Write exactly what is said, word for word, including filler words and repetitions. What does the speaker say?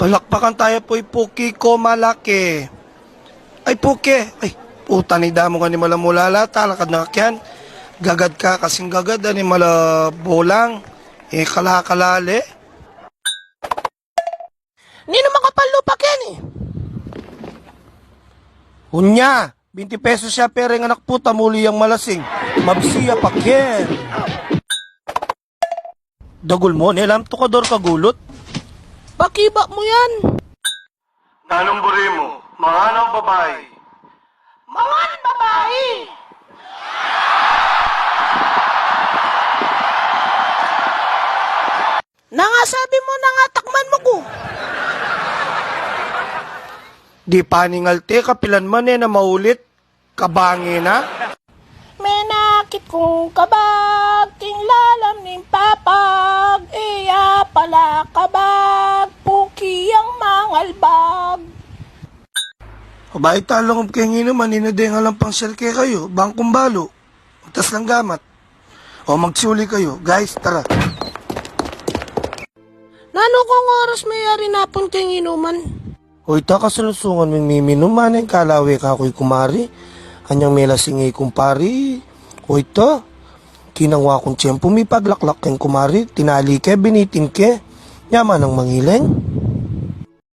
Palakpakan taya pu i Puki ko malaki. Ay, Puki. Ay, puta ni, damu ka ni mala mulala, talakad na ka kyan. Gagad ka kasing gagad, ani mala bolang. E, kalakalale. Ninu makapal lupa keni? Unya, binti pesos ya pera ing anak puta, muli yang malasing. Mabsi ya pa ken. Dagul mu, nelam tukador kagulut. Pakiba mu yan. Nanung buri mu, mangan o babai? Mangan babai. Nangasabi mu, nangatakman mu ku. Di paningalte, kapilan man e na maulit, kabangi na. Menakit kung kabag, king lalam ning papag, iya pala kabag, Puki yang mangalbag. Abay, talong keng inuman, ina deng alam pang sir kekayu, bang kumbalu. Utas lang gamat. O, magsiuli kayu. Guys, tara. Nanu kung oras me yari napun keng inuman? Hoy, ta kasalusungan ming miminum, maneng kalawe kaku i kumari. Anyang melasing i kumpari. Hoy, ta. Kinangwa kung tiyempu mi paglaklak keng kumari. Tinali ke, binitin ke. Nya manang mangileng.